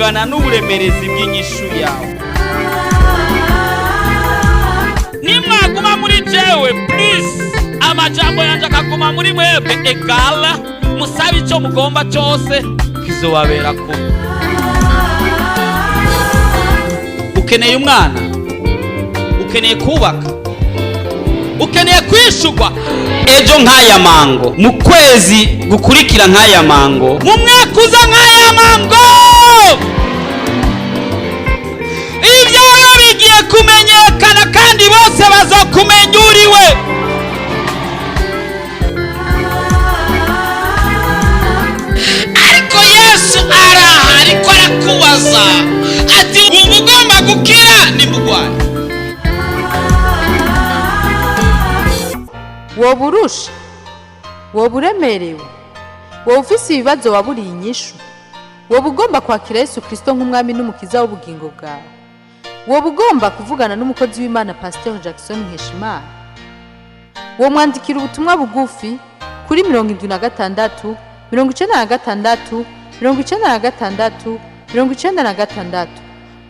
Bungana n'uburemerezi bw'inyishu yawe. Nimwaguma muri jewe, please, amajambo yanje akaguma muri mwebwe, egala musabe icyo mugomba cyose, kizobabera kuba. Ukeneye umwana, ukeneye kubaka, ukeneye kwishurwa ejo nk'aya mango, mu kwezi gukurikira nk'aya mango, mu mwaka uza nk'aya mango. Ibyawe bigiye kumenyekana kandi bose bazokumenya uriwe. Ariko Yesu araha, ariko arakubaza ati: "Wumva ugomba gukira nimugwaye?" Woba urusha, woba uremerewe, woba ufise ibibazo waburiye inyishu, woba ugomba kwakira Yesu Kirisito nk'umwami n'umukiza w'ubugingo bwawe, woba ugomba kuvugana n'umukozi w'Imana Pasiteri Jackson Nkeshimana, womwandikira ubutumwa bugufi kuri 76 96 96 96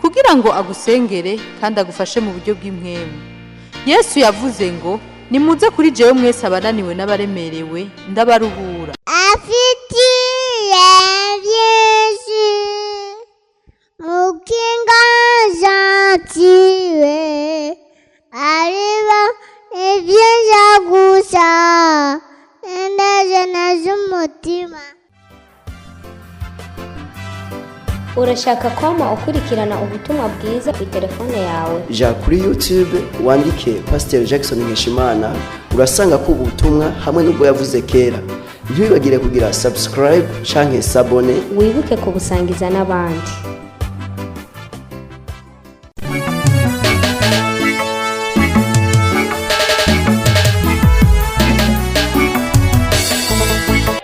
kugira ngo agusengere kandi agufashe mu buryo bw'impwemu. Yesu yavuze ngo: "Nimuze kuri jewe mwese abananiwe n'abaremerewe, ndabaruhura." Afitiye byinshi mukinga gentile, ariba ibyiza gusa indajana z'umutima. Urashaka kwama ukurikirana ubutumwa bwiza ku telefone yawe? Ja kuri YouTube wandike Pasiteri Jackson Nkeshimana, urasanga ko ubutumwa hamwe n'ubwo yavuze kera. Ntiwibagire kugira subscribe canke s'abonner. Wibuke kubusangiza n'abandi.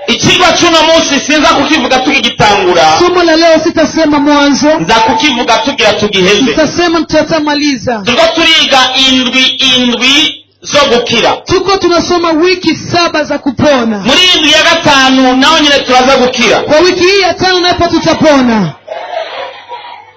Icyigwa cy'uno munsi sinza kukivuga tugigitangura. Somo la leo sitasema mwanzo, nza kukivuga tugira tugiheze. Nitasema tutatamaliza. Turiko turiga indwi indwi zo gukira. Tuko tunasoma wiki 7 za kupona. Muri indwi ya gatanu naho nyine turaza gukira. Kwa wiki hii ya tano napo tutapona.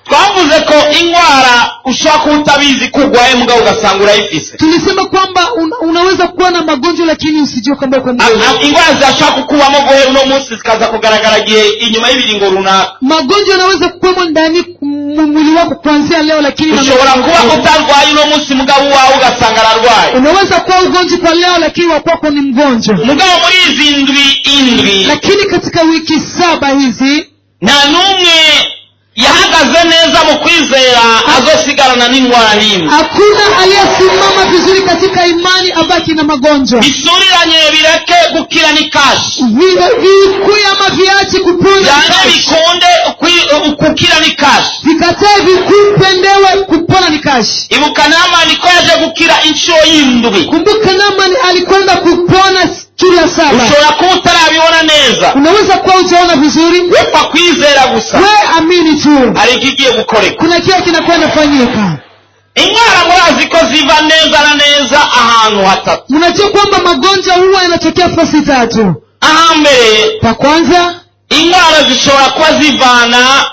Twavuze ko indwara ushobora kuba utabizi ko urwaye, mugabo ugasanga urayifise. Tulisema kwamba unaweza kuwa na magonjwa lakini usijue kwamba uko mgonjwa. Indwara zirashobora kukubamo guhera uno munsi, zikaza kugaragara igihe inyuma y'ibiringo runaka. Magonjwa yanaweza kuwemo ndani mwili wako kuanzia leo, lakini ushobora kuba utarwaye uno munsi, mugabo uwawe ugasanga ararwaye. Unaweza kuwa ugonjwa kwa leo, lakini wa kwako ni mgonjwa. Mugabo muri izi ndwi indwi, Lakini katika wiki 7 hizi, nta n'umwe yahagaze neza mu kwizera azosigarana n'indwara n'imwe. Hakuna aliyesimama vizuri katika imani abaki na magonjwa. Bisuriranye, bireke gukira ni kashi. Vikue ama viache kupona ni byange kashi. Bikunde gukira ni kashi. Vikatae vikupendewe, kupona ni kashi. Ibuka Namani ko yaje gukira inshuro y'indwi. Kumbuka Naamani alikwenda kupona churu ya 7. Ushobora kuba utarabibona neza. Unaweza kuwa hujaona vizuri. Wepfa kwizera gusa. We amini tu. Hari ikigiye gukoreka. Kuna kile kinakuwa inafanyika. Indwara murazi ko ziva neza na neza ahantu hatatu. Mnajua kwamba magonjwa huwa yanatokea fasi tatu. Ahambere, Pa kwanza, indwara zishobora kuba zivana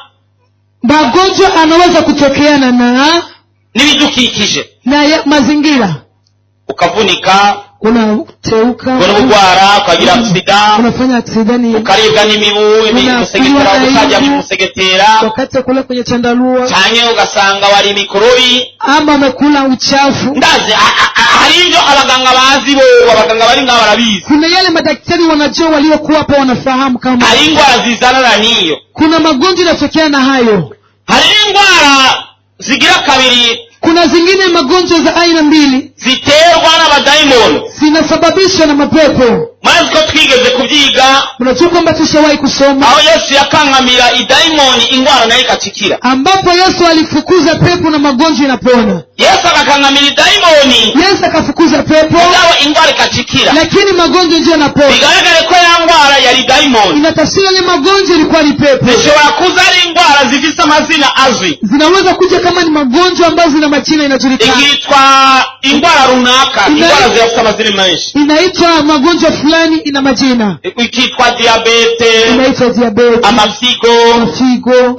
magonjwa anaweza kutokeana na n'ibidukikije. na ya mazingira. Ukavunika, Unateuka, ubona ubugwara, ukagira sida, unafanya aksidani, ukaribwa n'imibu, imisegetera, utajya mu musegetera, wakati wa kula kwenye chandarua, canke ugasanga wari imikorobi, ama umekula uchafu. Ndazi hari ibyo abaganga bazi, bo abaganga bari ngaho barabizi. Kuna yale madaktari wanajua, waliokuwa hapa wanafahamu kama hari indwara zizanana n'iyo. Kuna magonjwa yanatokea na hayo. Hari indwara zigira kabiri. Kuna zingine magonjwa za aina mbili. Ziterwa n'abadayimoni. Zinasababishwa na mapepo. Murazi ko twigeze kubyiga. Unajua kwamba tushawahi kusoma aho Yesu yakankamira idayimoni, indwara nayo igacikira. Ambapo Yesu alifukuza pepo na magonjwa inapona. Yesu agakankamira idayimoni, Yesu akafukuza pepo, mugabo indwara igacikira. Lakini magonjwa ndio yanapona. Bigaragare ko ya ndwara yari dayimoni. Inatafsiri ile magonjwa ilikuwa ni pepo. Zishobora kuza ari indwara zifise amazina azwi. Zinaweza kuja kama ni magonjwa ambayo zina majina inajulikana. Ikitwa indwara runaka, indwara zirafite amazina menshi. Inaitwa magonjwa fulani. fulani ina majina, Ikitwa diyabete, inaitwa diabetes, amafyigo, figo,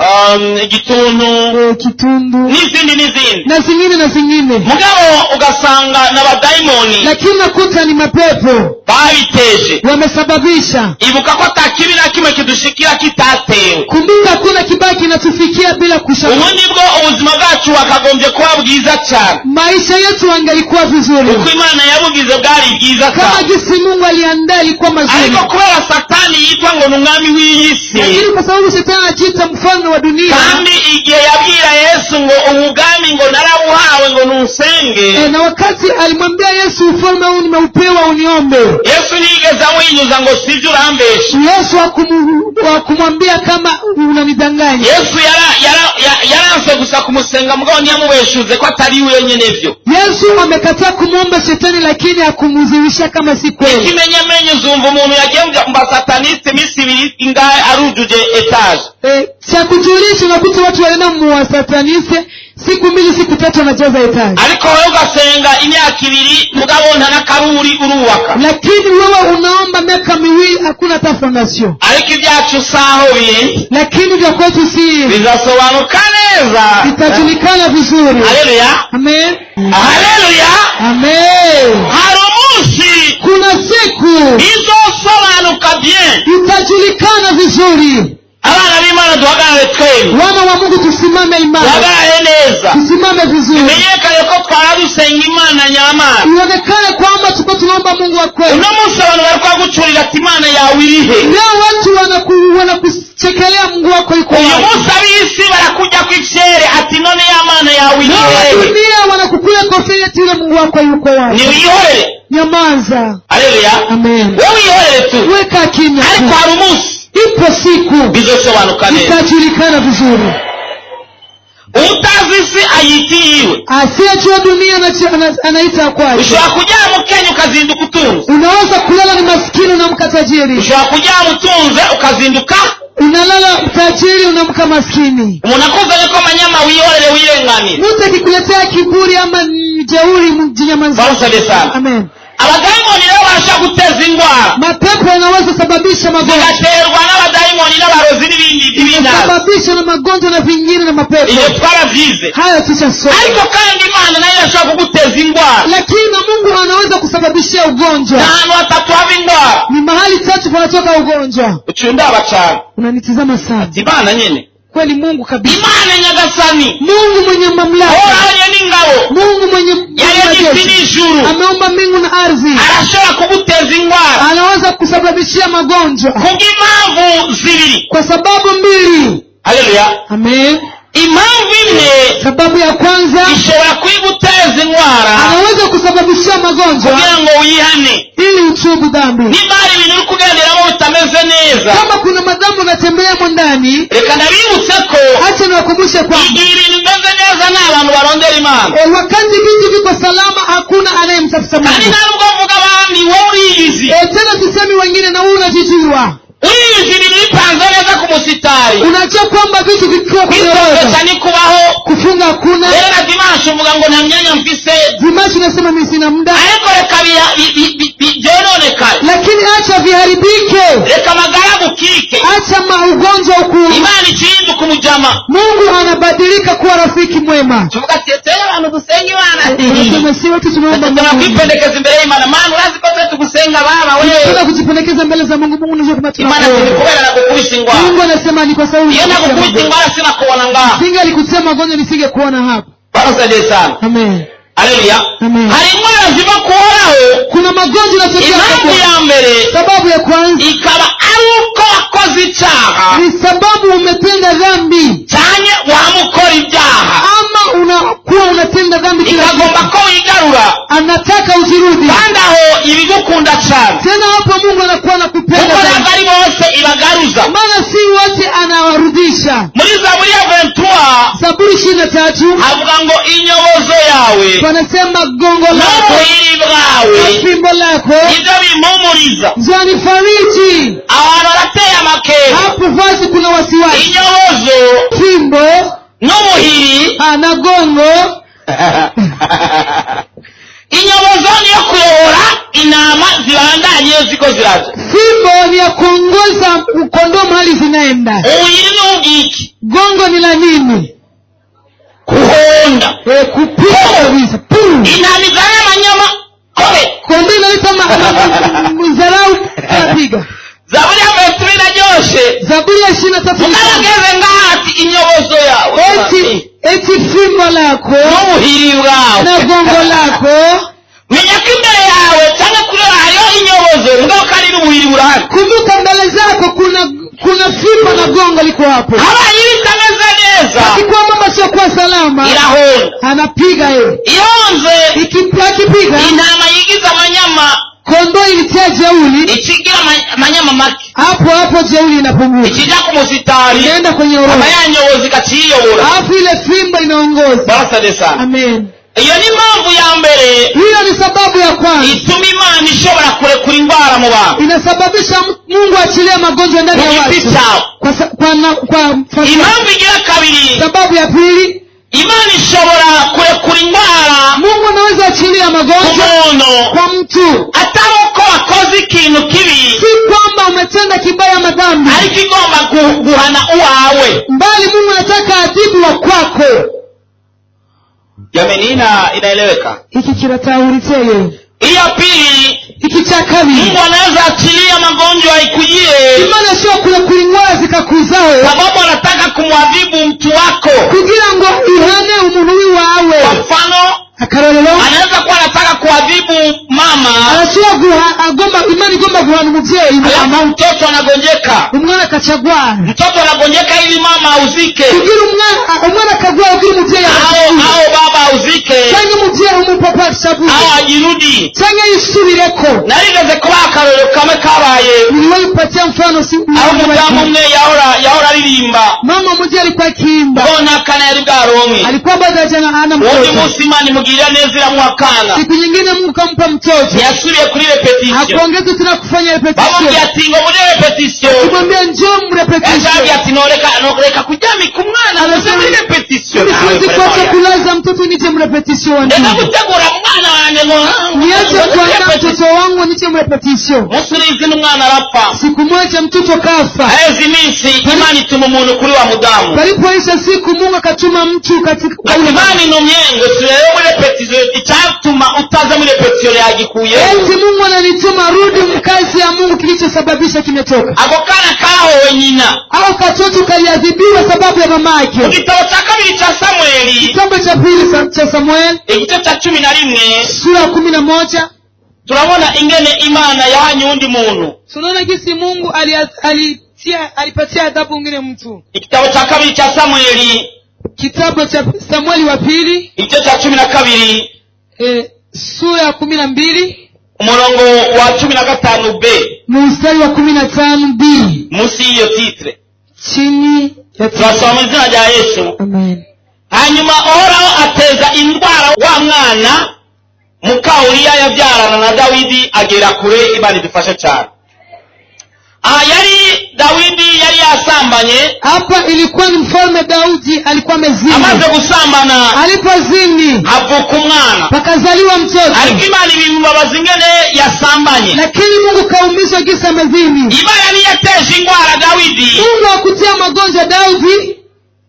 igituntu, kitundu n'izindi n'izindi. na zingine na zingine, Mugabo ugasanga n'abadayimoni lakini nakuta ni mapepo babiteje. wamesababisha. Ibuka ko ata kibi na kimwe kidushikira kitatewe. Kumbuka hakuna kibaya kinatufikia bila kushauri. Ubundi bwo ubuzima bwacu bwakagombye kuba bwiza cyane. Maisha yetu angalikuwa vizuri Uko Imana yabugize bwari bwiza kama cyane, jinsi Mungu aliandaa, ilikuwa mazuri, ariko kubera Satani yitwa ngo ni umwami w'iyi si, lakini kwa sababu shetani anajiita mfalme wa dunia, kandi igihe yabwira Yesu ngo ubu bwami ngo narabuhawe ngo nusenge, na wakati alimwambia Yesu, ufalme huu nimeupewa uniombe, Yesu ntiyigeze amuhinyuza ngo sibyo urambesha. Yesu hakumwambia kama unanidanganya. Yesu yaranse gusa kumusenga, mugabo ntiyamubeshuze ko atari wenyine byo. Yesu amekataa kumwomba shetani, lakini hakumuziwisha kama si kweli. Ikimenyamenye uzumva umuntu yagiye mu basataniste iminsi 2 ingahe arujuje etaje. Cha kujulisha, unakuta watu wanaenda muwasataniste siku 2 siku 3 wanajaza etaji, Ariko wowe ugasenga imyaka 2 mugabo nta n'akaruri urubaka. lakini wewe unaomba miaka 2 hakuna hata fondation. Ariko ibyacu saho biri Lakini vya kwetu si bizasobanuka neza. vitajulikana vizuri. Haleluya, Amen, haleluya. amen. Hari umunsi Kuna siku bizosobanuka bien. itajulikana vizuri. Abana b'Imana duhagarare twemye, Wana wa Mungu, tusimame imara, duhagarare neza, tusimame vizuri, bimenyekane ko twara dusenga Imana nyamana. ionekane kwamba tuko tunaomba Mungu wa kweli. Uno munsi abantu bari kwagucurira ati Imana yawe irihe? Leo watu wanakuchekelea Mungu wako yuko Uyu wapi. munsi ab'isi barakujya ku icere ati none ya Mana yawe Leo irihe? dunia wanakukula kofia eti yule Mungu wako yuko wapi. Niwihorere. Nyamaza. Haleluya. Amen. Wowe wihorere tu, Weka kimya. ariko hari umunsi Ipo siku bizosobanuka neza. itajulikana vizuri. Utazi isi ayita iyiwe. Asiyejua dunia anaita kwake. Ushobora kuryama ukenya ukazinduka utunze. Unaweza kulala ni maskini unaamka tajiri, Ushobora kuryama utunze ukazinduka unalala tajiri unaamka maskini. umuntu akuzanye ko amanyama wihorere wirenganire. Mtu akikuletea kiburi ama jeuri, jinyamazie. Barusabye sana. Amen. Abadayimoni rero barashobora guteza indwara, Mapepo yanaweza sababisha magonjwa, zigaterwa n'abadayimoni n'abarozi n'ibindi by'ibinazi. sababisha na magonjwa na vingine na mapepo. Ibyo twarabyize. Hayo tushasoma, Ariko kandi Imana nayo irashobora kuguteza indwara. lakini na Mungu anaweza kusababishia ugonjwa. Ni ahantu hatatu haba indwara. Ni mahali tatu panatoka ugonjwa. Uciye undaba cyane. Unanitizama sana Imana nyine, kweli, Mungu kabisa, Imana nyagasani, Mungu mwenye mamlaka, uhoraho n'ingabo, Mungu mwenye yaremye isi majeshi, n'ijuru, ameumba mbingu na ardhi, arashobora kuguteza indwara anaweza kusababishia magonjwa kubw'impamvu zibiri. kwa sababu mbili. Haleluya. Amen. Impamvu imwe Sababu ya kwanza, ishobora kuyiguteza indwara anaweza kusababishia magonjwa kugira ngo wihane. ili utubu dhambi. Niba hari ibintu uri kugenderamo bitameze neza, Kama kuna madhambi unatembeamo ndani, reka ndabibutse ko acha niwakumbushe kwamba igihe ibintu bimeze neza nta bantu barondera Imana, wakati vitu viko salama hakuna anayemtafuta kandi Mungu. nta nubwo mvuga abandi, wowe uriyizi. Tena sisemi wengine, na wewe unajijua, Uriyizi ibintu bipanze neza ku musitari, unajua kwamba vitu vikiwa kwenye orodha, kwitondesha ni kubaho. kufunga hakuna. Rero na dimanshi uvuga ngo nta myanya mfise, Dimashi unasema mimi sina muda, ariko reka byononekare, lakini acha viharibike, reka amagara agukike. acha maugonjwa uku. Imana ikihinduka umujama, Mungu anabadilika kuwa rafiki mwema. tuvuga ati tera abantu dusenga Imana, Unasema si wote tunaomba tugomba Mungu, kwipendekeza imbere y'Imana. Mana urazi ko twe tugusenga baba wewe. tunataka kujipendekeza mbele za Mungu. Mungu unajua kama Imana tunaomba. ati kubera nagukubise ingwara, Mungu anasema ni kwa sababu iyo nagukubise ingwara sinakubona ngaha. singe alikutia magonjwa nisingekuona hapa. Barasaidie sana. Amen. Haleluya. Amen. Hari indwara ziva kuhoraho. Kuna magonjwa yanatokea Impamvu kwa ya mbere sababu ya kwanza ikaba ari uko wakoze icyaha ni sababu umetenda dhambi cyane wamukora ibyaha, ama unakuwa unatenda dhambi kila ikagomba siku, ko wigarura, anataka uzirudi kandi aho ibigukunda cyane, tena. Hapo Mungu anakuwa anakupenda kuko zaidi, ntabwo ari bose ibagaruza. maana si wote anawarudisha. Muri Zaburi ya 23 Zaburi 23 havuga ngo inyobozo yawe panasema gongo lako n'ubuhiri bwawe na fimbo lako nibyo bimpumuriza. zanifariji. Abantu barateye amakenga. Hapo vazi kuna wasiwasi, Inyobozo fimbo n'ubuhiri, na gongo. Inyobozo niyo kuyobora intama zibandanye iyo ziko ziriko ziraja. Fimbo ni ya kuongoza kondoo mahali zinaenda. Ubuhiri ni ubwiki? Gongo ni la nini? Kuhonda. Kupiga kabisa. Pum! Intama izana amanyama kobe. Kondoo inaleta mzarau, anapiga. Zaburi ya 23 iraryoshe. Zaburi ya 23. Ugarageze ngaha ati inyobozo yawe Eti fimbo lako n'ubuhiri bwawe na gongo lako. Menya ko imbere yawe cyangwa kuri hariho inyobozo mugabo ko ari n'ubuhiri burahari. Kumbuka mbele zako kuna fimbo na gongo liko hapo. Habaye ibitameze neza, Akikuwa mama sio kuwa salama, irahonda. anapiga yeye. Ihonze, Akipiga, intama yigize amanyama, kondoo ilitia jeuli, ikigira amanyama make, hapo hapo jeuli inapunguka, ikijya ku musitari, inaenda kwenye aba orodha, yanyoboza ikakiyobora. alafu ile fimbo inaongoza. Barasade sana. Amen. Iyo ni impamvu ya mbere Hiyo ni sababu ya kwanza ituma Imana ishobora kurekura indwara mu bantu inasababisha Mungu achilie magonjwa ndani ku ya giti watu cyawe. kwa, sa- kwa, na, kwa, kwa Impamvu igira kabiri, sababu ya pili, Imana ishobora kurekura indwara Mungu anaweza achilia ku magonjwa muntu kwa mtu, atari uko wakoze ikintu kibi, si kwamba umetenda kibaya madhambi, ariko igomba guhana uwawe. mbali Mungu anataka adhibu wa kwako. Jamani, inaeleweka? Hiki kinatauriteye. Iya pili, Hiki cha kabiri, Mungu anaweza achilia magonjwa ikujie Imana sio kurekura indwara zikakuzaho sababu anataka kumwadhibu mtu wako. kugira ngo ihane umuntu w'iwawe. Kwa mfano, Akarorero, anaweza kuwa anataka kuadhibu mama, arashobora guha agomba Imana igomba guhana umuvyeyi alafu mama, mtoto anagonjeka. umwana akacagwara, Mtoto anagonjeka ili mama auzike kugira umwana akagwara kugira umuvyeyi au agashavure, au baba auzike canke umuvyeyi umupapa ashavure, au ajirudi. canke yisubireko. Narigeze kubaha akarorero kamwe kabaye Niliwahi kupatia mfano si aho umudamu umwe yahora aririmba, mama mmoja alikuwa akiimba, ngo nta kana yari bwaronke. alikuwa bado hajana ana Uwundi mtoto. munsi Imana imugirira neza iramuha akana. Siku nyingine Mungu kampa mtoto, Ntiyasubiye kuri repetisiyo. hakuongeza tena kufanya Bamubwiye repetition, ati ngo muri repetisiyo, kumwambia njoo yashabwiye mrepetition. ati noreka kuryamika umwana muze muri repetisiyo. Mimi siwezi kuacha kulaza mtoto nije mrepetition. Reka gutegura umwana wanjye ngo Niache kuandaa mtoto wangu nije mrepetition. Umunsi urizi n'umwana arapfa. Siku moja mtoto kafa. Haheze iminsi Imana ituma umuntu kuri wa mudamu. Palipoisha siku Mungu akatuma mtu katika kwa Ati yule mama. Imana intumye ngo subirayo muri repetisiyo, icyatuma utaza muri repetisiyo yagikuye. Eti Mungu ananituma rudi mkazi ya Mungu, kilichosababisha kimetoka. Ako kana kahowe nyina. Au katoto kaliadhibiwa sababu ya Mu mamake. gitabo cya kabiri cya Samweli, Kitabu cha pili cha Samuel igice cya 11, sura ya 11, turabona ingene Imana yahanye uwundi muntu. tunaona jinsi Mungu alipatia adhabu mwingine mtu. Igitabo cya kabiri cya Samweli, Kitabu cha Samueli wa pili, igice cya 12, sura ya 12 umurongo wa 15b, mstari wa 15b, munsi y'iyo titre chini ya turasoma mu izina rya Yesu. Amen. Hanyuma Uhoraho ateza indwara wa mwana muka Uriya yabyarana na Dawidi agera kure. Imana idufashe cyane. Aha yari Dawidi yari yasambanye. Hapa ilikuwa ni mfalme Daudi alikuwa amezini. Amaze gusambana, Alipozini havuka umwana, pakazaliwa mtoto, ariko Imana ibimubabaza ingene yasambanye. lakini Mungu kaumizwa gisa amezini. Imana niyo yateje indwara Dawidi, Mungu akutia magonjwa Daudi,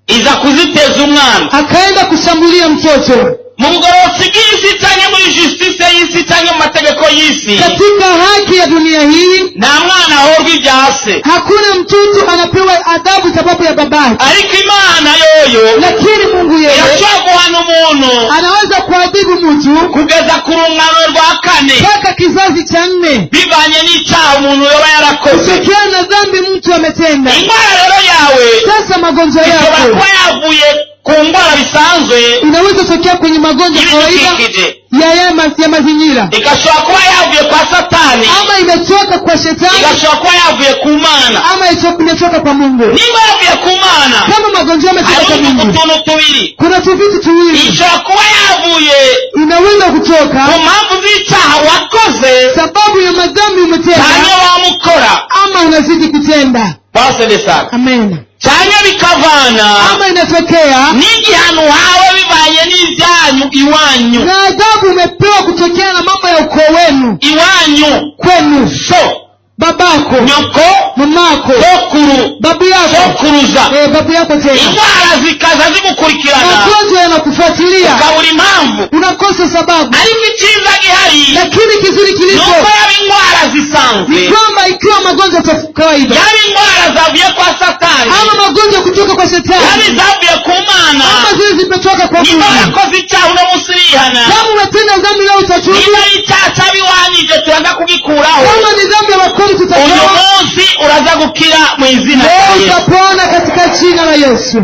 iza kuziteza umwana. akaenda kushambulia mtoto. Mu bugororotsi bw'isi cyangwa muri justice y'isi cyangwa mu mategeko y'isi, Katika haki ya dunia hii nta mwana ahorwa ibya se, hakuna mtoto anapewa adhabu sababu ya babake, ariko Imana yoyo lakini Mungu yeye irashobora guhana umuntu anaweza kuadhibu mtu kugeza ku rungano rwa kane, mpaka kizazi cha nne, bivanye n'icyaha umuntu yoba yarakoze. kutokana na dhambi mtu ametenda. Indwara rero yawe Sasa magonjwa ishobora yako kuba yavuye ku ndwara bisanzwe inaweza tokea kwenye magonjwa kawaida y'ibidukikije, ya mazingira, igashobora kuba yavuye kwa Satani, ama imetoka kwa shetani, igashobora kuba yavuye ku Mana. ama imetoka kwa Mungu. Niba yavuye ku Mana, Kama magonjwa yametoka kwa hari Mungu, utuntu tubiri. kuna tuvitu tuwili Ishobora kuba yavuye inaweza ku kutoka mpamvu z'icyaha wakoze sababu ya madhambi umetenda, cyangwa wamukora. ama unazidi kutenda. Basede sana. Amen. Cyangwa bikavana Ama inatokea n'igihano uhawe bivanye n'ibyanyu iwanyu. na adhabu umepewa kutokea na mambo ya ukoo wenu, Iwanyu kwenu. So Babako, nyoko, mamako, sokuru, babu yako, sokuruza, babu yako tena. Indwara zikaza zigukurikirana, Magonjwa yanakufuatilia, ukabura impamvu. Unakosa sababu. Ariko icyiza gihari Lakini kizuri ni kilicho uko yaba indwara zisanzwe, ni kwamba ikiwa magonjwa ya kawaida yaba indwara zavuye kwa Satani, ama magonjwa kutoka kwa yaba shetani izavuye ku Mana, ama zile zimetoka kwa niba Mungu, warakoze icyaha uno munsi urihana, kama umetenda dhambi leo utatubu, niba ari icyaha cy'abiwanije turaza kugikuraho, kama ni dhambi ya wakoli uyu tutatoa, munsi uraza gukira mu izina rya leo Yesu. utapona katika jina la Yesu.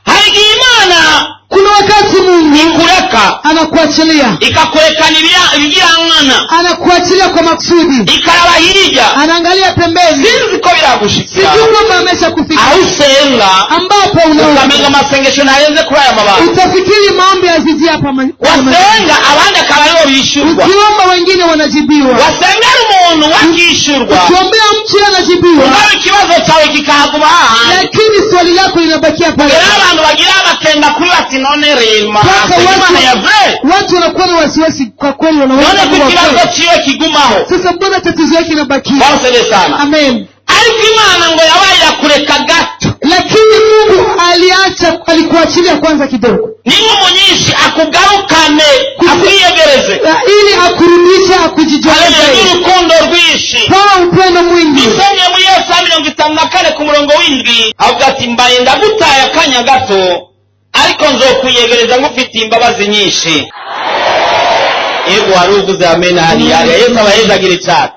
Hari igihe Imana Kuna wakati Mungu ikureka, anakuachilia, ikakurekana ibigirankana, anakuachilia kwa makusudi, ikaraba hirya. Anaangalia pembeni. Sinzi ko biragushikira Sijui kwamba amesha kufika aho usenga ambapo ukamenga unaomba amasengesho ntarenze kuri aya mabanga, utafikiri maombi yazidi hapa wasenga abandi akaba aribo bishyurwa, ukiomba wengine wanajibiwa, wasengera umuntu wakishyurwa, ukiombea mtu yeye anajibiwa, nawe ikibazo cyawe kikahaguma hahandi. Lakini swali lako linabakia pale. Rero abantu bagira amakenga kuri bati none rema Mpaka Imana yavuye, watu wanakuwa na wasiwasi kwa kweli, wanaweza none ko kuwa ikibazo kweli. cyiwe kigumaho. Sasa mbona tatizo yake inabakia? Barasabye sana. Amen. Ariko Imana ngo yabaye irakureka gato, Lakini Mungu aliacha, alikuachilia kwanza kidogo, ni nk'umunyinshi akugarukane, akwiyegereze, Na ili akurudishe, akujijoleze Haleluya, n'urukundo rwinshi. kwa upendo mwingi. Isomye muri Yesaya 54 ku murongo w'indwi, avuga ati mbaye ndagutaye akanya gato, ariko nzokwiyegereza ngufitiye imbabazi nyinshi. Yego, wari uvuze amen hariya. Yesu abahezagire cyane.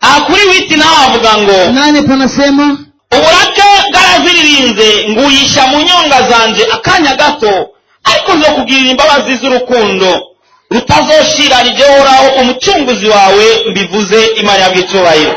Aha kuri witi nawe avuga ngo Nane panasema uburake bwaraziririnze nguyisha mu nyonga zanje akanya gato, ariko nzokugirira imbabazi z'urukundo rutazoshira, ni jyewe Uhoraho umucunguzi wawe mbivuze. Imana yabwa icyubahiro.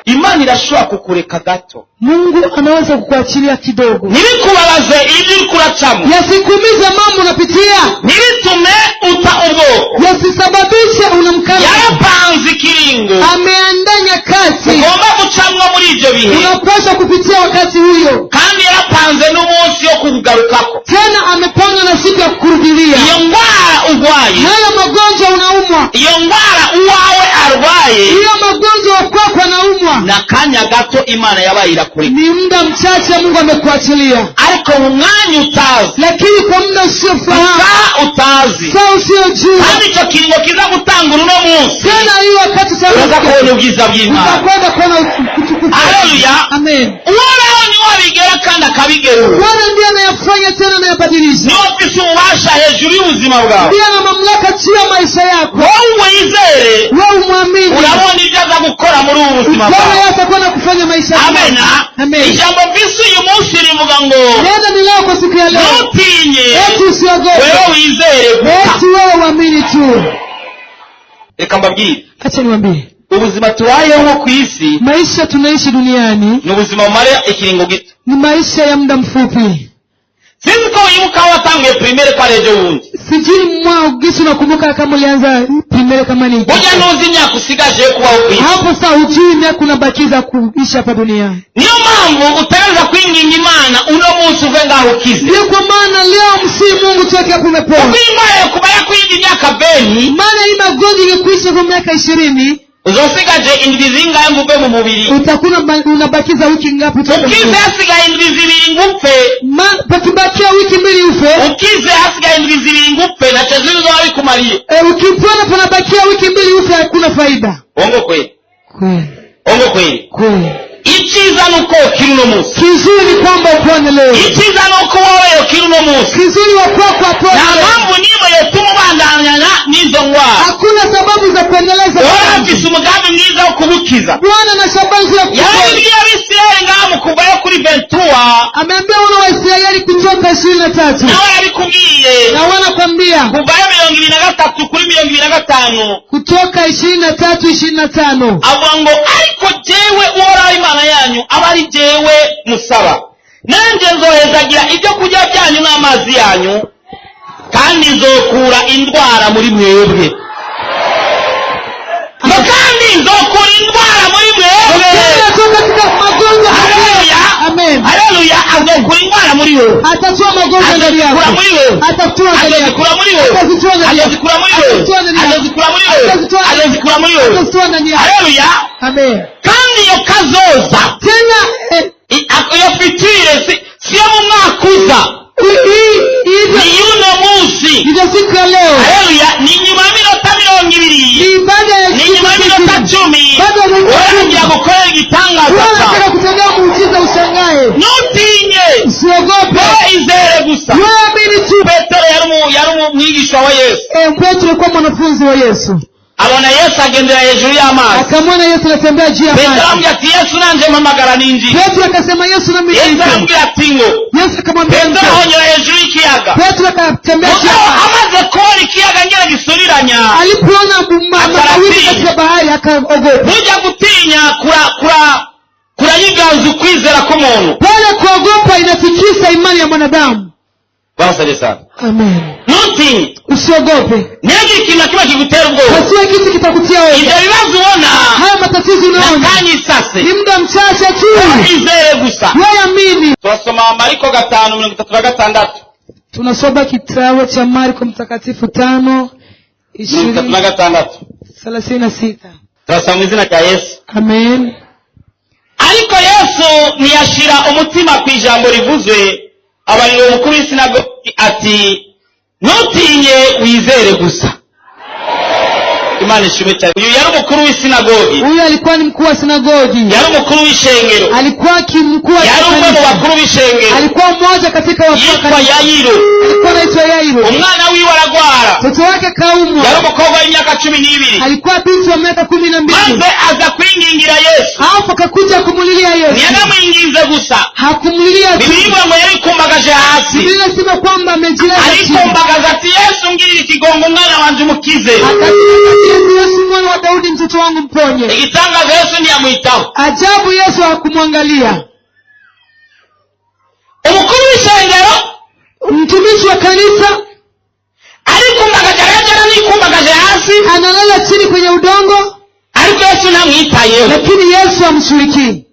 Imana irashobora kukureka gato, Mungu anaweza kukuachilia kidogo, ntibikubabaze ibyo uri kuracamo, yasikumize mambo unapitia, ntibitume uta ubwoko. Yasisababishe unamkana. Yarapanze ikiringo Ameandaa nyakati ugomba gucamwo muri ibyo bihe, unapaswa kupitia wakati huyo, kandi yarapanze n'umunsi wo kukugarukako. Tena amepanga na siku ya kukurudilia. Iyo ndwara urwaye, Hayo magonjwa unaumwa, iyo ndwara uwawe arwaye, hiyo magonjwa wakwako anaumwa, ni akanya gato Imana yabaye irakureka, ni muda mchache Mungu amekuachilia, ariko mu mwanya utazi, lakini kwa muda usiofahamu, isaha utazi, saa usiyojua, kandi icyo kiringo kiza gutangura uno munsi, tena hiyo wakati uraza utaanza kubona ubwiza bw'Imana. utakwenda kuona utukufu. Haleluya. Amen. Uhoraho niwe abigera kandi akabigerura, Bwana ndiye anayafanya tena anayabadilisha, niwe ufise ububasha hejuru y'ubuzima bwawe. Ndiye ana mamlaka juu ya maisha yako. Wowe wizere, Wewe umwamini, urabona ibyo aza gukora muri ubu buzima Bwana bwawe. yeye atakuwa na kufanya maisha yako. Amena. Amen. Ijambo mvise uyu munsi rivuga ngo Neno ni leo kwa siku ya leo, ntutinye, eti usiogope, wewe wizere gusa. Eti wewe uamini tu. Reka mbabwire, Acha niwaambie, ubuzima tubayeho ku isi maisha tunaishi duniani ni ubuzima bumara ikiringo gito. Ni maisha ya muda mfupi. Sinzi ko wibuka aho watanguye primaire ko ari ejo bundi. Sijui mwa gisi unakumbuka kama ulianza primary kama ni Burya ntuzi imyaka usigaje yo kubaho ku isi. hapo saa, hujui miaka unabakiza kuishi hapa duniani. Niyo mpamvu utegereza kwinginga Imana uno munsi uve ngaho ukize, Ndio kwa maana leo msii Mungu tuweke hapo umepona, kuko indwara yo kuba yakwinda imyaka beni, maana hii magonjwa ingekuisha kwa miaka 20, uzosigaje indwi zingahe ngo uve mu mubiri? Utakuwa unabakiza wiki ngapi utoke Ukize mzuri? hasigaye indwi zibiri ngo upfe, Pakibakia wiki mbili ufe, ukize hasigaye indwi zibiri ngo upfe, ntacyo zizoba bikumariye. Ukipona panabakia wiki mbili ufe, hakuna faida. Ongo kweli, Kweli, ongo kweli. kweli. Icyiza ni uko ukiri uno munsi. Kizuri ni kwamba upone leo, Icyiza ni uko wowe ukiri uno munsi. Kizuri wa kwako apone Nta leo. mpamvu n'imwe yotuma ubandanyana n'izo ndwara. Hakuna sababu za kuendeleza Uhoraho dhambi. afise umugambi mwiza wo kugukiza. Bwana na shabaha nzuri ya kukuponya. Yarabibwiye Abisirayeli ngaha mu kuvayo kuri 23, Ameambia wana wa Israeli kutoka 23, nawe yarabikubwiye na wanakwambia kuvayo 23 kuri 25, kutoka 23 25, avuga ngo ariko jewe Uhoraho Imana yanyu aba ari jewe musaba, nanjye nzohezagira ibyo kurya byanyu n'amazi yanyu, kandi nzokura indwara muri mwebwe, ngo kandi nzokura indwara muri mwebwe. Tena toka katika magonjwa. Haleluya. Amen. Haleluya. Atakusamehe. Azokura indwara muri wewe. Atatoa magonjwa ndani yako. Azozikura muri wewe. Atatoa ndani yako. Azozikura muri wewe. Atazitoa ndani yako. Azozikura muri wewe. Atazitoa ndani yako. Azozikura muri wewe. Atazitoa ndani yako. Azozikura muri wewe. Atazitoa ndani yako. Haleluya. Amen. Kandi iyo kazoza, Tena iyo future si yo mu mwaka uza, hivyo ni y'uno munsi. ndivyo siku ya leo. Haleluya. Ni nyuma y'iminota 20, Ni baada ya ni siku nyuma y'iminota 20. 10, Baada ya dakika urangira 10. gukorera igitangaza Wewe cyawe. unataka kutendea muujiza ushangae. Ntutinye. Usiogope. Wowe izere gusa. Wewe amini tu. Petero yari umwigisha wa Yesu. Petro alikuwa mwanafunzi wa Yesu. Abona Yesu agendera hejuru y'amazi. Akamwona Yesu anatembea juu ya Petero maji. aramubwira ati Yesu nanje mpamagara ninjiye. Petro akasema Yesu nami Yesu niite. aramubwira ati ngo. Yesu akamwambia Petero njoo. ahonyora hejuru y'ikiyaga. Petro akatembea juu ya Mugabo maji. amaze kubona ikiyaga ngera gisuriranya, Alipoona mawimbi Akaratinya. katika bahari akaogopa. Burya gutinya kurayiganza ukwizera k'umuntu. Pale kuogopa inatikisa imani ya mwanadamu. Basabye sana. Amen. Ntutinye. Usiogope. Ntihagire ikintu na kimwe kigutera ubwoba. Pasiwe kitu kitakutia Ibyo woga. bibazo ubona Haya matatizo unaona nakanya isase, ni muda mchache tu. izere gusa. Wewe amini. Turasoma Mariko 5:36. Tunasoma kitabu cha Marko mtakatifu 5 mirongo itatu na 20 gatandatu. 36. Turasoma mu izina rya Yesu. Amen. Ariko Yesu ntiyashira umutima ku ijambo rivuzwe, abarira umukuru w'isinagogi ati ntutinye, wizere gusa. Imana ishimwe cyane. Uyu yari umukuru w'isinagogi. Huyu alikuwa ni mkuu wa sinagogi. Yari umukuru w'ishengero. Alikuwa mkuu wa Yari umwe mu kanisa. bakuru b'ishengero. Alikuwa mmoja katika wakuu wa Yitwa kanisa. Yayiro. Alikuwa anaitwa Yairo. Umwana wiwe aragwara. Mtoto wake kaumwa. Yari umukobwa w'imyaka 12. Alikuwa binti wa miaka 12. Maze aza kwingingira Yesu. Alafu akakuja kumulilia Yesu. Ntiyanamuinginze gusa. Hakumulilia tu. Bibiliya ivuga ngo yarikumbagaje hasi. Biblia inasema kwamba amejilaza chini. Arikumbagaza ati Yesu ngirira ikigongo, umwana wanje umukize. Akasema Yesu, Yesu mwana wa Daudi, mtoto wangu mponye. Igitangaza, Yesu ntiyamwitaho. Ajabu, Yesu hakumwangalia. Umukuru w'ishengero Mtumishi wa kanisa arikumbagaje, aragera nikumbagaje hasi, analala chini kwenye udongo, ariko Yesu ntamwitayeho. lakini Yesu hamshughulikii.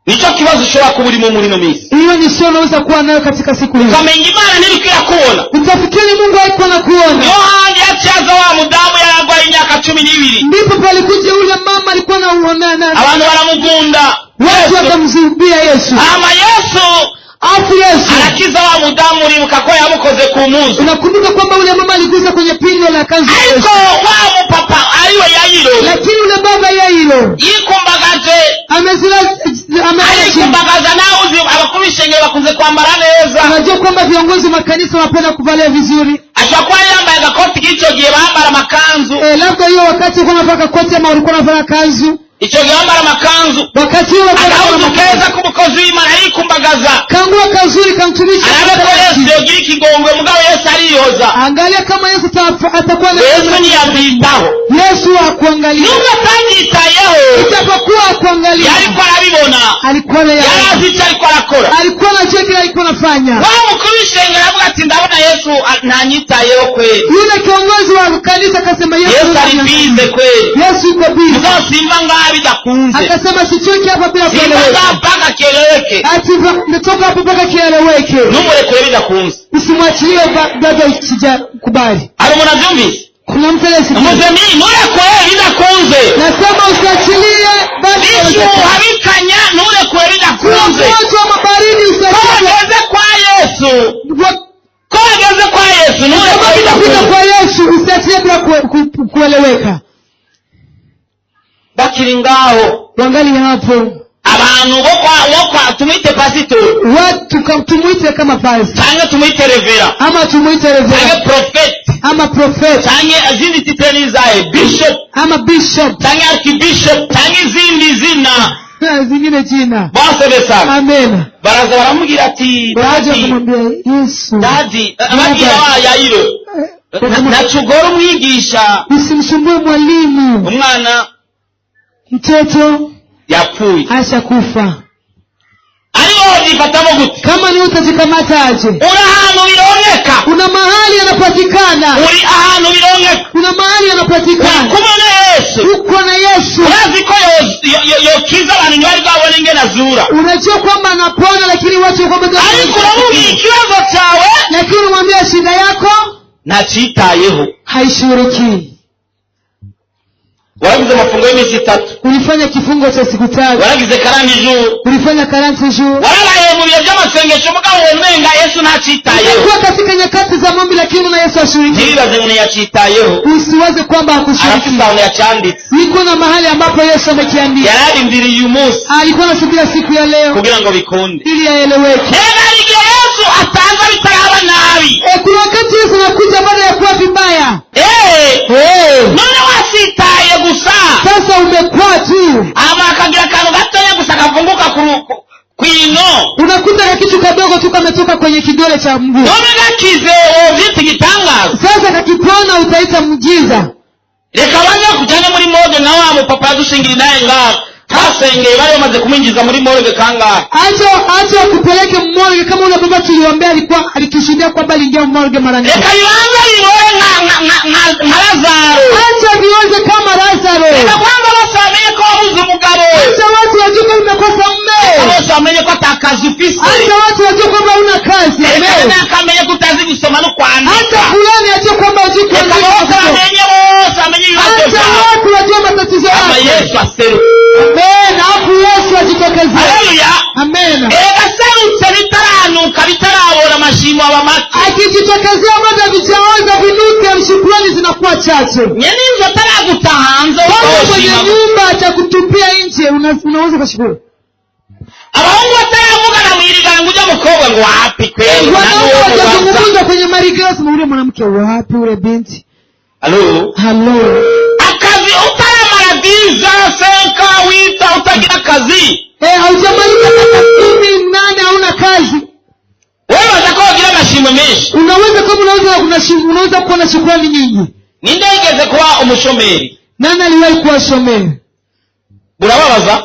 Nicyo kibazo ushobora kuba urimo muri ino minsi. Hiyo ni sio unaweza kuwa nayo katika siku hiyo. Ukamenya Imana ntiriko irakubona. Utafikiri Mungu haikuwa na kuona. Niho handi yaciye wa mudamu yararwaye imyaka 12. Ndipo palikuja yule mama alikuwa na uonana, Abantu baramugunda watu Yesu. wakamzumbia Yesu. Hama Yesu Afu Yesu, arakiza wa mudamu. Uribuka ko yamukoze ku mpuzu. unakumbuka kwamba yule mama aligusa kwenye pindo la kanzu ya Ariko Yesu, wa mupapa ariwe Yayiro lakini yule baba Yairo yikumbagaje, amelala chini. arikumbagaza. Nawe uzi abakuru b'ishengero bakunze kwambara neza. Unajua kwamba viongozi wa makanisa wanapenda kuvalia vizuri. Ashobora kuba yambaye agakoti k'icyo gihe bambara amakanzu. Labda hiyo wakati ulikuwa unavaa koti ama ulikuwa unavaa kanzu. Icyo gihe bambara amakanzu. Wakati huo walikuwa wanavaa Agahuzu makanzu. keza k'umukozi w'Imana, arikumbagaza, Kangua kazuri kamtumishi. arabe ko Yesu yogira ikigongwe. Mugabo Yesu ariyoza. Angalia kama Yesu atakuwa na Yesu ntiyabyitaho. Yesu hakuangalia. Nubwo atabyitayeho, Ijapokuwa hakuangalia, yariko arabibona. alikuwa na Yari azi icyo ariko arakora. alikuwa anajua kile alikuwa anafanya. Wa mukuru w'ishengero aravuga ati ndabona Yesu ntanyitayeho kweli. Yule kiongozi wa kanisa akasema Yesu, Yesu ari busy kweli. Yesu yuko busy. Mugabo simva ngaha bidakunze. Akasema sichoki hapa bila Simva kueleweka. ngaha mpaka kieleweke. Ati natoka hapo mpaka kieleweke. Ntumurekure bidakunze. Usimwachilie bado sijakubali. Hari umuntu abyumvise? Kuna mtu aliyesikia. Muzemi, nturekure bidakunze. Nasema usiachilie bado. Bishyuha bikanya, nturekure bidakunze. Moto wa mabaridi Ko usiachilie. wageze kwa Yesu, ko wageze kwa Yesu, nturekure Kufika bidakunze. kwa Yesu usiachilie bila kueleweka. Bakiri ngaho, Wangali hapo abantu bo kwa tumwite pasitori, watu tumuite kama pastor cyangwa tumwite revera, ama tumuite cyangwa reverend profeti, ama prophet cyangwa izindi titre n'izahe, bishop, ama bishop cyangwa archbishop, cyangwa izindi zina. Zingine jina. Basebe sana. Amen. Baraza baramubwira ati Waje daddy, kumwambia Yesu, daddy, ababwira wa Yayiro, ntacugora umwigisha. Usimsumbue mwalimu, Umwana mtoto yapfuye. ashakufa. Ariko yifatamo gute? Kama ni utajikamata aje? Uri ahantu biboneka. Una Kuna mahali anapatikana. Uri ahantu bironkeka. Kuna mahali Uri anapatikana. Kumwe na Yesu. Uko na Yesu. Urazi ko yokiza abantu ntibari bwabone ingene azura. Unajua kwamba anapona, lakini watu kwamba Ariko uramubwira ikibazo cyawe, lakini unamwambia shida yako, ntacitayeho. Haishughulikii. Waragize amafungo y'iminsi 3. Ulifanya kifungo cha siku 3. Waragize 40 jours. Ulifanya 40 jours. Warabaye mu bihe by'amasengesho, mugabo umenga Yesu ntacitayeho. Ulikuwa katika nyakati za maombi, lakini na Yesu hashughulikii. Ntibibaze ngo ntiyacitayeho. Usiwaze kwamba Arafise hakushughulikii. ahantu yacyanditse. Iko na mahali ambapo Yesu amekiandika. Yararindiriye uyu munsi Alikuwa anasubiria siku ya leo kugira ngo bikunde. ili yaeleweke. Rero hari igihe Yesu atanza bitaraba nabi. E, kuna wakati Yesu anakuja baada ya kuwa vibaya. Eh, Hey, none wasitaye gusa. Sasa umekwaa tu. Hama akagira akantu gatoya gusa kavunguka kwino. Unakuta ka kitu kadogo tu kametoka kwenye kidole cha mguu. None gakize wovyita igitangaza? Sasa kakipona utaita mjiza? Reka banze bakujyane muri morgue nka wa mupapa yadushingira inaye ngaha twasengeye, bari bamaze kumwinjiza muri morgue kangahe. Acha acha wakupeleke morgue kama ule baba tuliomba, alikuwa alitushindia kwamba aliingia morgue mara ngapi. Reka bibanze bibore nka Lazaro. Acha vioze kama Lazaro. Reka kwanza bose bamenye ko wabuze umugabo. Acha watu wajue kwamba umekosa mume. Reka bose bamenye ko ata kazi ufise. Acha watu wajue kwamba una kazi. Reka Amen. nakamenye ko utazi gusoma no kwandika. Hata fulani ajue kwamba hujui Reka kuandika. bose bamenye, bose bamenye ibibazo Acha byawe. watu wajue matatizo Ama yako. Yesu aseruke. Amen. Hapo Yesu ajitokezee. Haleluya. Amen. Erega aserutse bitaranuka, bitarabora, amashimo aba make. Akijitokezea bado havijaoza vinuke, shukrani zinakuwa chache. Nyene inzu ataraguta hanze, Kama mwenye utoshima. nyumba atakutupia nje, unaweza ukashukuru. Abahungu bataravugana mwiriganga ujya mukobwa ngo wapi kweli. Wanaume watazungumza kwenye marika, sema ule mwanamke wapi, ule binti. Halo. Halo. Akazi utaramara 10 ans, 5 wita utagira akazi. Eh, haujamaliza miaka 18 hauna kazi. Wewe ko wagira amashimwe menshi. Unaweza kama unaweza kuwa na shukrani nyingi. Ninde yigeze kuba umushomeri? Nani aliwahi kuwa shomeri? Burababaza.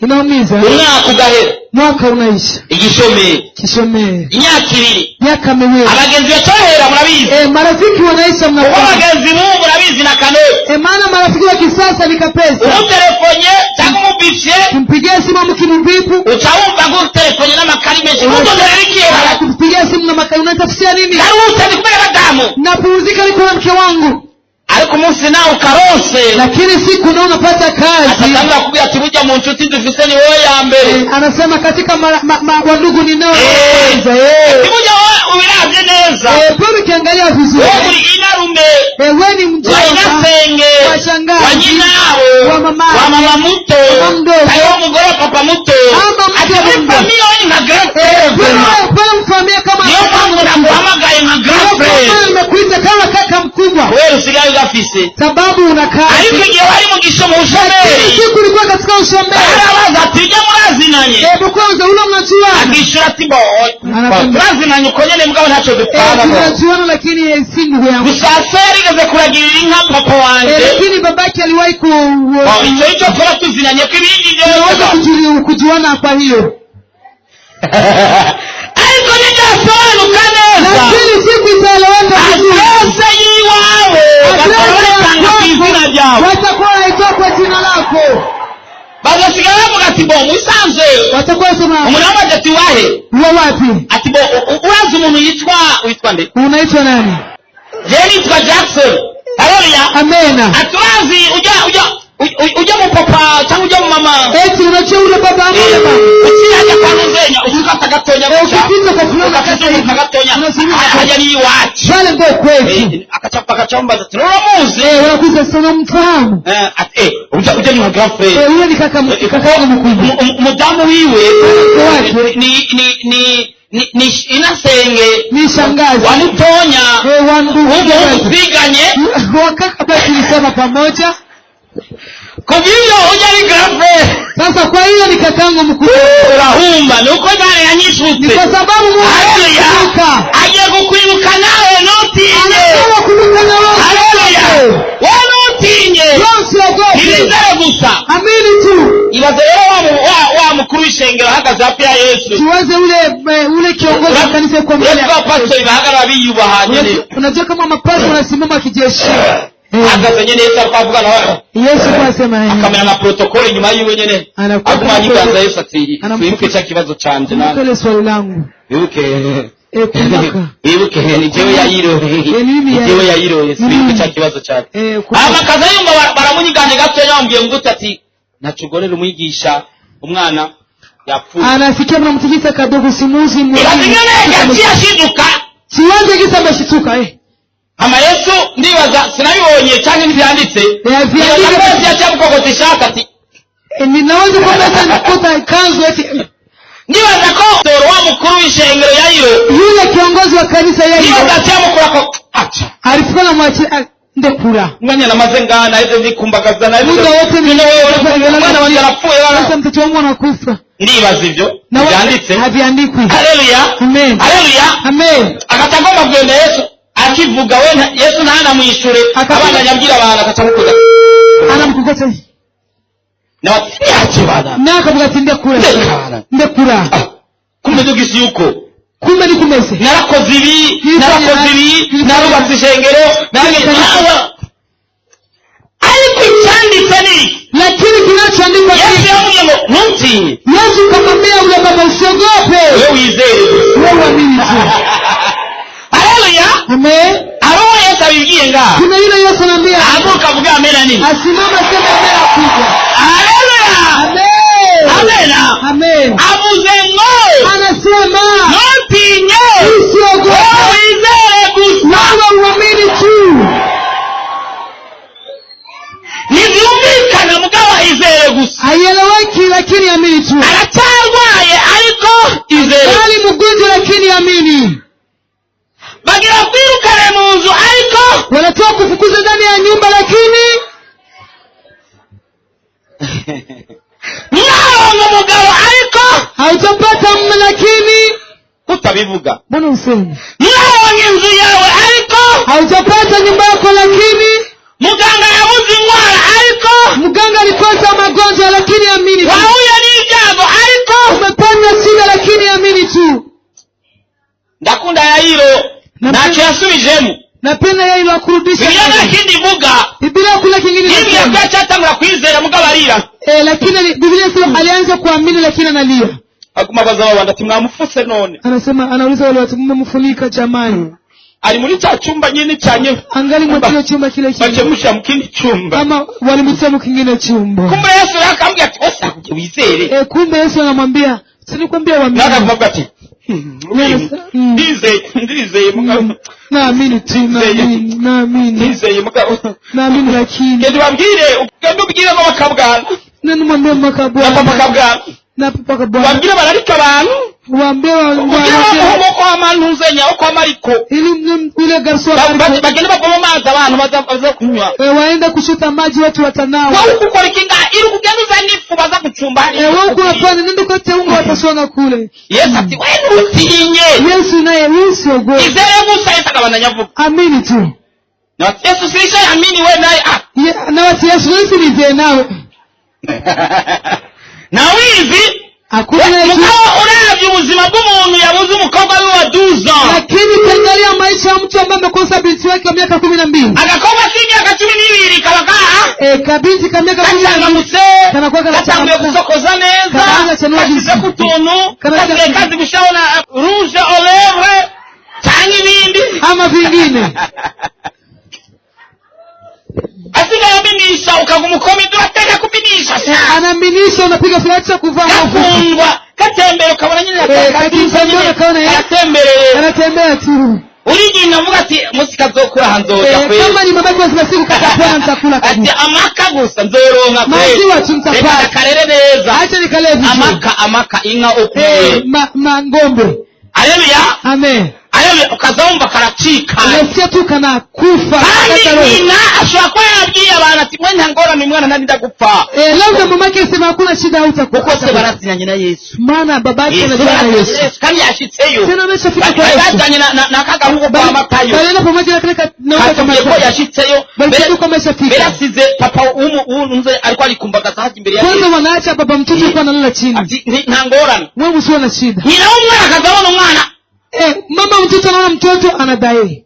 Inaumiza. Umwaka ugahera. Mwaka unaisha. Igishomeri. Kishomeri. Imyaka 2. Miaka 2. Abagenzi bacohera murabizi. Eh, marafiki wanaisha Kuko mnafahamu. abagenzi b'ubu murabizi na kanoti. Eh, maana marafiki wa kisasa ni kapesa. Umutelefone cyangwa umubipye, Kumpigia simu mkimvipu, uca wumva ngo utelefone n'amakari menshi ntuzongere igihe. Kupigia simu na makali unatafutia nini? Ndaruhutse ndi kumwe n'abadamu. Napumzika, niko na mke wangu. Ariko umunsi nawe ukaronse, Lakini siku nao unapata kazi, atatangura kubwira ati burya mu nshuti dufise ni wowe ya mbere. Eh, anasema katika wandugu ninao Eh. kwanza, eh. Ati burya wowe ubiravye neza, Eh, pia ukiangalia vizuri, wowe uri inarume eh, we ni wa mjomba inasenge, wa shangazi, wa nyinabo, wa mama, wa mama muto, mama mdogo, hariho umugore wa papa muto, ama mke ati wa muri mdogo. famille wowe ni nka grand Eh, frère vraiment. pale mfamilia kama Niyo mpamvu naguhamagaye nka grand frère. Ndio nimekuita kama kaka mkubwa, Kubera usigaye ugafise. Sababu una kazi. Ariko igihe wari mu gisho mu Lakini bushomeri, siku ulikuwa katika ushomeri, barabaza ati ujya murazinanye? Hebu kwanza ule mnajuana. Akishura ati bo Anasema- turazinanye uko nyene, mugabo ntacyo Eh, dupfana bo. tunajuana lakini si ndugu yangu. Gusa se yarigeze kuragirira inka papa Eh, wanje. lakini babake aliwahi ku Bo, icyo nicyo tuba tuzinanye ko ibindi tunaweza byose. kujuana kwa hiyo. Ariko nibyasobanuka neza, Lakini siku itaeleweka vizuri. Adresse y'iwawe bakaba bayitanga ku izina ryawe. Watakuwa wanaitoa kwa jina lako. Bagasigara bavuga ati bo musanzwe Watakuwa wasema umuntu ababaza ati wahe? Uwa wapi? Ati bo urazi umuntu yitwa witwa nde? Unaitwa nani? Je nitwa Jackson. Haleluya. Amena. Ati urazi ujya ujya mu papa cyangwa ujya mu mama? Eti unajua ule baba ama ule mama? Ukirajya kwa nuzenya ukikata gatonya Eh, gutya, ukipita kwa fulani ukakazunguka gatonya, unazunguka. Hajya ni iwacu. Pale ndio kwetu. Akacambaza ati uramuzi? Eh, wanakuza sana mfahamu. Eh, ati eh ujya ni nka grand frère. Eh, huyo ni kaka yangu mkubwa. Umudamu wiwe Wake. ni inasenge Ni shangazi. Wa mutonya. Eh, wa ndugu. W'umuhungu twiganye. Wa kaka basi tulisoma pamoja. Kubw'ibyo ujya ari grand frère. Sasa kwa hiyo ni kakangu mkubwa. Urahumba ni uko Imana Ni yanyishutse. kwa sababu Mungu Haleluya. anakumbuka. Agiye kukwibuka nawe, ntutinye. Anataka kumbuka na wewe. Haleluya, wowe ntutinye. Wewe usiogope. Ibizere gusa. Amini tu. Ibaze rero wa mukuru w'ishengero ahagaze hafi ya Yesu. kino. Tuwaze ule kiongozi wa kanisa yuko mbele. Uretse abapasitori bahagarara biyubaha nyene. Unajua kama mapasta wanasimama kijeshi. Ahagaze nyene Yesu ariko avuga nawe. Yesu kwa sema Akamera na protokoli inyuma yiwe nyene. Anakuwa Aguma anyiganza Yesu ati Anamkuta- wibuke cya kibazo canje Kumbuka nani. ile swali langu. Wibuke. Kumbuka. Wibuke ni jewe Yayiro. Ni mimi Ni Yairo. jewe Yayiro Yesu Ni wibuke mimi. cya kibazo canje. Kumbuka. Amakaza yumva baramunyiganje gato yambwiye ngo ati ntacugorera umwigisha umwana yapfuye. Anasikia mnamtikisa kadogo simuzi Ibaze ingene yaciye ashiduka. Siwaze gisa ameshituka Hama Yesu ndibaza sinabibonye canke ntivyanditse. Vyandike. Yesu yaciye amukogota ishati ati Ninaweza kwamba hata nikuta kanzu eti ndibaza ko dore wa mukuru w'ishengero Yayiro yule kiongozi wa kanisa Yairo ndibaza aciye amukurako aca alifika na mwachi ndekura. umwanya namaze ngana naheze ndikumbagaza naheze Muda wote ni None wewe umwana wanjye arapfuye Sasa mtoto wangu anakufa. Ndibaza ivyo Na vyanditse. haviandikwi. Haleluya. Amen. Haleluya. Amen. Agaca agomba kugenda Yesu akivuga we Yesu ntanamwishure abandanya abwira abantu agaca amukuza Anamkokota. Nawe ati ntiyakibana Na akavuga ati ndekura. Ndekura. Ndekura. Kumbe dugisi yuko Kumbe ni kumeze. Narakoze ibi narakoze ibi narubatse ishengero nange nawe ariko icyanditse ni iki? Lakini kinachoandikwa Yesu ni yamubwiye ngo ntutinye. Yesu kamwambia yule baba usiogope. Wewe wizere gusa. Wewe uamini tu. Haleluya. Amen. Hari uwo Yesu abibwiye ngaha. Kuna yule Yesu anaambia Ahaguruka avuge amena nini. asimama sema amen akubwa. Haleluya. Amen. Amena. Amen. Avuze ngo Anasema ntutinye. usiogope. Wewe wizere gusa. Wewe uamini tu. Ntibyumvikana mugabo izere gusa. Haieleweki lakini amini tu. Aracyarwaye ariko izere. Bali mgonjwa lakini amini. Bagira kwirukane mu nzu ariko Wanatoa kufukuza ndani ya nyumba lakini mwaronka umugabo ariko hautapata mume lakini utabivuga. Mbona useme? Mwaronka inzu yawe ariko Hautapata nyumba yako lakini muganga yabuze indwara ariko mganga alikosa magonjwa lakini amini tu. wahuye n'ibyago ariko Umepata shida lakini amini tu. Ndakunda Yayiro ntacyo yasubijemo. Napenda yeye akurudisha. Bibiliya nta kindi ivuga. Biblia kuna kingine Yibwira ko inasema. yacyatangura kwizera mugabo arira. Lakini Biblia inasema alianza kuamini lakini analia. Aguma abaza babandi ati mwamufuse none. Anasema anauliza wale watu mmemfunika jamani. Ari muri cya cyumba nyine cya nye Angali mwa chumba kile kile. bakemushyira mu kindi cyumba. Ama walimtia mu kingine chumba. Kumbe Yesu yakambwira ati ose akujye wizere. Kumbe Yesu anamwambia si nikwambia uamini. Nawe akavuga ati ndizeye ndizeye mugabo. Naamini tu naamini naamini. Ndizeye mugabo. Naamini lakini. Genda ubabwire ugende ubwire mama Kabwana. Nani mwambie mama Kabwana. Na papa Kabwana. Na papa Kabwana. Ubabwire bararika abantu. Waambie Ubwire bamuhungu kwa manuzenya kwa Mariko. Ili ile garso Mariko. Bagende bavoma amazi abantu baza kunywa. Waenda kushota maji watu watanawa. Wowe ukukora iki ngaha iri kugenda uzana ifu baza gucumba hariya. Wewe uko nenda ukate unga watashona kule. Yesu ati we ntutinye. Yesu naye usiogope. Izere gusa Yesu akabandanya avuga. Amini tu. Na Yesu sirisha amini we naye ah. Na wati Yesu wewe sinizeye nawe. Na wizi Hakuna mugabo uravye ubuzima bw'umuntu yabuze umukobwa wiwe wa 12 ans. Lakini ukiangalia maisha ya mtu ambaye amekosa binti wake wa miaka 12. Agakobwa k'imyaka 12 kaba kaha. Kabinti ka miaka 12 Kachangamutse. Kanakuwa Gatanguye gusokoza neza. Kanaanza chanua Gashize ku tuntu. Gasigaye kazi gushona rouge aux lèvres canke ibindi. Ama vingine. Asigaye aminisha ukaguma ukoma urateka kuminisha. Anaminisha unapiga flash kuvaa Gakundwa gatembera ukabona nyine anatembereye. Anatembea tu. Urigenda uvuga ati musika zokura hanzoja kweli. Kama ni mabaki wa siku katapona nitakula. Ati amaka gusa nzoronka kweli. Maziwa tu mtapata. Reka karere neza. Acha nikalee vizuri. Amaka amaka inka okuye. Ma ngombe. Haleluya. Amen. Haleluya. Haleluya, ukaza wumva karacika. Unasikia tu kanakufa, Kandi kata roho. nyina ashobora kuba yarabwiye abantu ati mwe nta ngorane, umwana ntarinda gupfa. Eh, labda mamake sema hakuna shida, hautakufa. Kuko se barazinanye na Yesu. Maana baba yake Yesu anajua na barazinanye Yesu. na Yesu, kandi yashitseyo. Tena ameshafika kwa Bari Yesu. bajanye na kagahungu kwa Matayo. Balienda pamoja na kile na Katubwiye ko kama yashitseyo. Balisema kwamba ameshafika. Mbere asize papa w'umunze ariko arikumbagaza hajya imbere ya Kwanza Yesu. wanaacha baba mtoto yuko analala chini. Ati nta ngorane. Wewe usiwe na shida. Nyina w'umwana akazabona umwana. Eh, mama mtoto anaona mtoto anadai.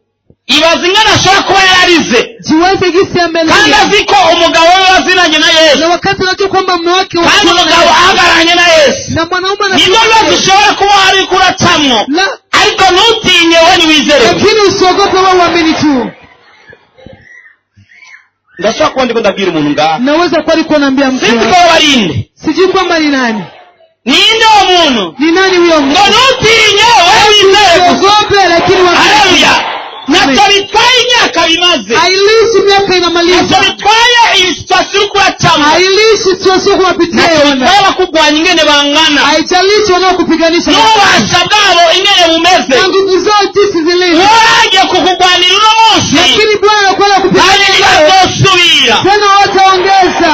Ibaza ingana ashobora kuba yararize. Jiwaze gisi Kandi amelia. azi ko umugabo we wazinanye na Yesu. Na wakati anajua kwamba mume wake Kandi wa umugabo ahagararanye na Yesu. na mwanaume Nibyo bibazo ushobora kuba wari kuracamwo. La, Ariko ntutinye, we niwizere. lakini usiogope, wewe uamini tu. Ndashobora kuba ndiko ndabwira umuntu ngaha. Naweza kuwa alikuwa naambia mtu. Sinzi ko barinde. Sijui kwamba ni nani. Ninde uwo muntu? Ni nani huyo Ngo mtu? ntutinye, wowe wizere gusa. Usiogope, lakini uamini. Haleluya, ntacyo bitwaye imyaka bimaze. Hailishi miaka Ntacyo inamaliza. bitwaye iyi situation uri kuracamo. Hailishi situation kuwapitia Ntacyo yona. bitwaye abakurwanya ingene bangana. Haijalishi wanaokupiganisha N'ububasha bwabo ingene bumeze. na nguvu zao jinsi zilivyo. Uhoragiye kukugwanira uno munsi. Lakini Bwana anakwenda Kandi kupigania leo. ntibazosubira. Tena wataongeza.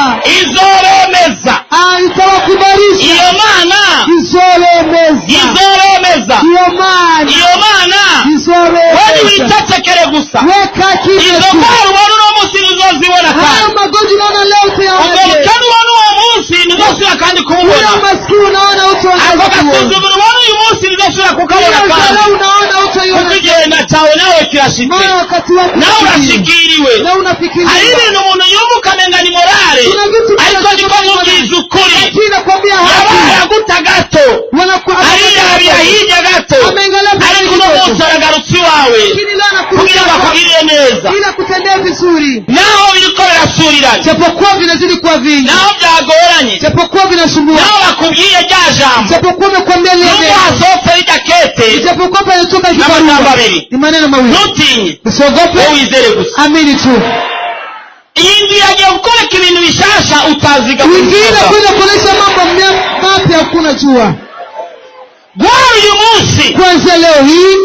Izoremeza. Ah, itawakubarisha. Iyo Mana Izoremeza. izoremeza. Hiyo maana Iyo Mana, we izoremeza. wicecekere gusa. Weka kimya Izo tu. ndwara ubona uno munsi ntuzozibona Hayo kandi. magonjwa unaona leo Ubwo utayaona. bukene ubona uwo munsi ntuzosubira kandi kububona. Huyo maskini unaona Ako utaongeza kuona. gasuzuguro ubona uyu munsi ntuzosubira kukabona Hiyo kandi. dharau unaona Kuko utaiona. igihenda cyawe nawe kirashitse. Maana wakati wako Nawe unafikiria. urashikiriwe. Na unafikiria. Hari ibintu umuntu yumva ukamenga ni morale. Kuna vitu Ariko niko nkubwiza ukuri. Lakini nakwambia haki. Yabaye aguta gato. Wanakuwa Arirabira hirya gato. Ameengalia Ariko uno kidogo. munsi aragarutse iwawe. Lakini leo Kugira ngo anakuja akugirire neza. ili akutendee vizuri. Naho biriko birasurirana. Japokuwa vinazidi kuwa vingi, Naho byagoranye. japokuwa vinasumbua, Naho bakubwiye rya jambo. japokuwa umekwambia lile Nubwo neno, hasohotse rirya kete. japokuwa panatoka N'amagambo kibarua, abiri. ni maneno mawili. Ntutinye. Usiogope, Wowe wizere gusa. amini tu. Iyi nzu iragiye gukoreka ibintu bishasha utaziga. Wengine kwenda kuonesha mambo mapya hakuna jua. Guhera uyu munsi, Kwanza leo hii,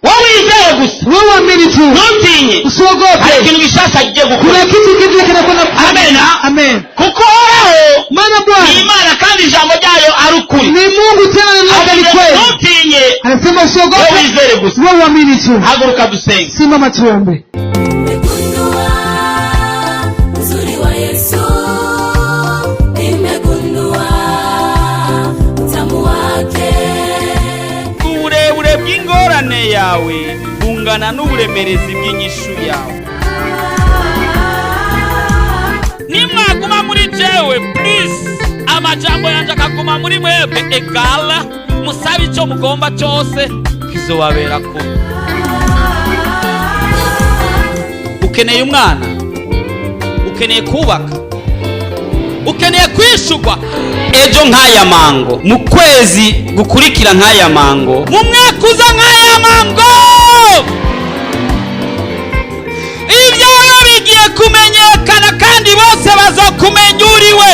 wowe wizere gusa. wewe amini tu, Ntutinye. Hari usiogope. ikintu gishasha kigiye Kuna gukora. kitu kipya kinakwenda. Amena. Amen. Kuko Uhoraho Maana ni Bwana Imana kandi ijambo ryayo ari ukuri. ni Mungu, tena neno lake ni kweli. Ntutinye, Anasema wowe usiogope, wizere gusa. wewe uamini tu. Haguruka dusenge. Simama tuombe. Nimegundua uzuri wa Yesu, nimegundua utamu wake. Uburebure bw'ingorane yawe bungana n'uburemerezi bw'inyishu yawe. Nimwaguma muri jewe plus amajambo yanjye akaguma muri mwebwe egala, musabe icyo mugomba cyose kizobabera kuba. Ukeneye umwana, ukeneye kubaka, ukeneye kwishurwa ejo nk'aya mango, mu kwezi gukurikira nk'aya mango, mu mwaka uza nk'aya mango, ibyawe bigiye kumenyekana kandi bose bazokumenya uriwe.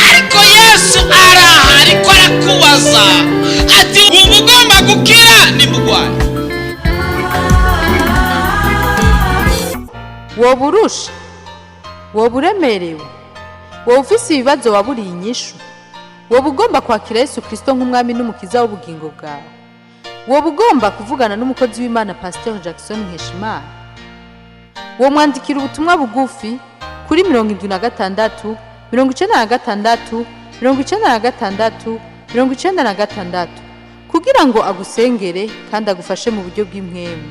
Ariko Yesu araha ariko arakubaza ati wumva ugomba gukira nimugwaye. Woba urusha, woba uremerewe, woba ufise ibibazo waburiye inyishu, woba ugomba kwakira Yesu Kristo nk'umwami n'umukiza w'ubugingo bwawe, woba ugomba kuvugana n'umukozi w'Imana Pasteur Jackson Nkeshimana, womwandikira ubutumwa bugufi kuri 76 96 96 96 kugira ngo agusengere kandi agufashe mu buryo bw'impwemu.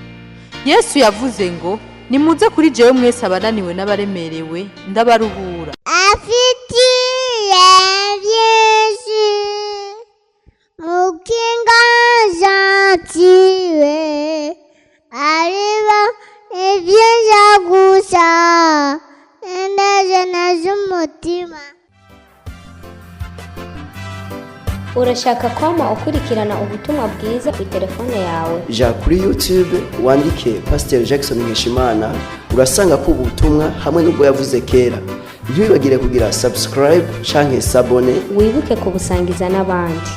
Yesu yavuze ngo nimuze kuri jewe mwese abananiwe n'abaremerewe, ndabaruhura. Afitiye byinshi mukinga gentile ariba ibyiza gusa ineza z'umutima. Urashaka kwama ukurikirana ubutumwa bwiza ku telefone yawe? Ja kuri YouTube wandike Pasiteri Jackson Nkeshimana, urasanga ko ubutumwa hamwe n'ubwo yavuze kera. Ntiwibagire kugira subscribe canke sabone. Wibuke kubusangiza n'abandi.